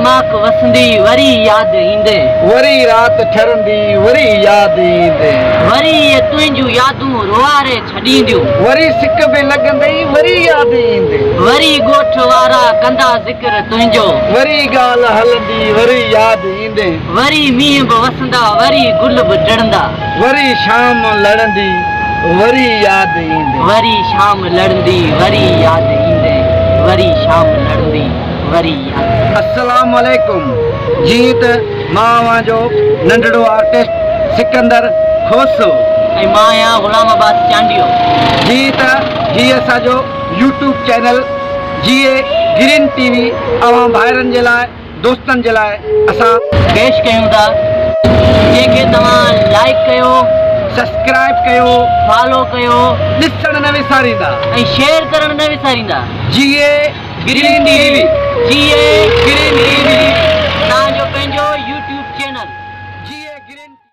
ماڪ وسندي وري ياد ايندين. وري رات ٺرندي وري ياد ايندين. وري اهي تنهنجون يادون روئاري ڇڏينديون. وري سڪ به لڳندئي وري ياد ايندين. وري ڳوٺ وارا ڪندا ذڪر تنهنجو. وري ڳالهه هلندي وري ياد ايندين. وري مينهن به وسندا وري گل به ٽڙندا. وري شام لڙندي وري ياد ايندين. وري شام لڙندي وري ياد ايندين. وري شام لڙندي وري ياد. السلام عليڪم جيئن ته مان اوهان جو ننڍڙو آرٽسٽ سڪندر کوسو. ۽ مان آهيان غلام عباس چانڊيو. جيئن ته هي اسان جو YouTube channel Jiئي green T V اوهان ڀائرن جي لاء دوستن جي لاء اسان. پيش ڪيون ٿا جنهن کي توهان لائيڪ ڪيو. سسڪرائيب ڪيو. فالو ڪيو. ڏسڻ نه وساريندا. ۽ شيئر ڪرڻ نه وساريندا. جيئي گرين ٽي وي. جيئي گرين ٽي وي. توهان جو پنهنجو يوٽيوب چينل. جيئي گرين.